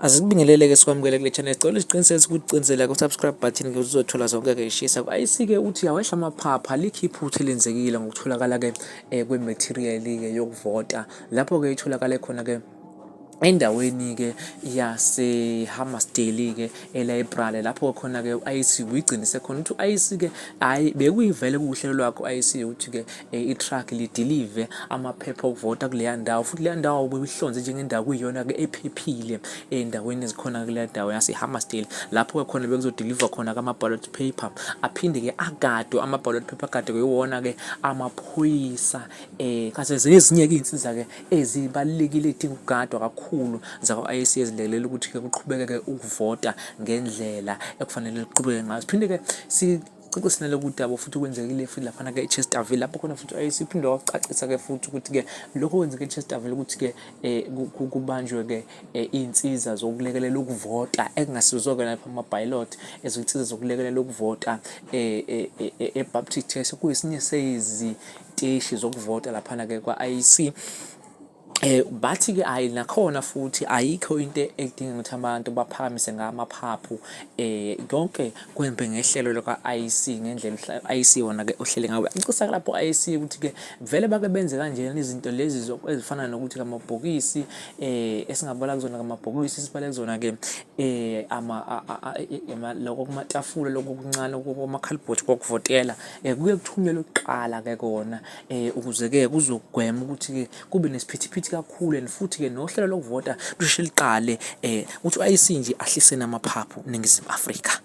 Asikubingelele-ke sikwamukele kule channel. Sicela usiqinisekise ukuthi ucinzela ku-subscribe button ukuze uzothola zonke-ke ishisa. Ayisike uthi awehla amaphapha alikho iphutha elenzekile ngokutholakala-ke kwe-material-ke yokuvota. Lapho-ke itholakale khona-ke endaweni-ke yase-Hammarsdale-ke e-library lapho khona-ke u-IEC uyigcine sekhona ukuthi u-IEC-ke hhayi bekuyivele kuwuhlelo lwakhe u-IEC ukuthi-ke i-truck lidilive amaphepha okuvota kuleya ndawo futhi leya ndawo beyihlonze njengendawo kuyiyona-ke ephephile ey'ndaweni ezikhona kuleya ndawo yase-Hammarsdale lapho-ke khona bekuzodiliva khona-ke ama-ballot paper aphinde-ke agadwe ama-ballot paper agadwe iwona-ke amaphoyisa kase zezinye-ke iy'nsiza-ke ezibalulekile ey'dinga ukugadwa kakhulu zakwa-IEC ezilekelela ukuthi-ke kuqhubeke-ke ukuvota ngendlela ekufanele kuqhubeke ngayo. Siphinde-ke sicacise naloku daba futhi kwenzekile futhi laphana-ke e-Chesterville lapho khona futhi u-IEC uphinde wacacisa-ke futhi ukuthi-ke lokho kwenzeke e-Chesterville ukuthi-ke kubanjwe-ke iy'nsiza zokulekelela ukuvota ekungasizo-ke lapha ama-ballot ezinsiza zokulekelela ukuvota e-Baptist Church kuyisinye seyiziteshi zokuvota laphana-ke kwa-IEC. Bathi-ke hhayi nakhona futhi ayikho into edinga ukuthi abantu baphakamise ngamaphaphu konke kwembe ngehlelo lika-IEC ngendlela u-IEC wona-ke ohlele ngawo. Uyacacisa lapho u-IEC ukuthi-ke vele bake benze kanjena izinto lezi ezifana nokuthi amabhokisi esingabala kuzona amabhokisi sibale kuzona-ke ama lokho kumatafula lokho okuncane komakhalibhothi kokuvotela kuye kuthunyelwe kuqala-ke kona ukuze-ke kuzogwema ukuthi-ke kube nesiphithiphithi kakhulu and futhi-ke nohlelo lokuvota lusheshe liqale ukuthi u-IEC nje ahlise namaphaphu Ningizimu Afrika.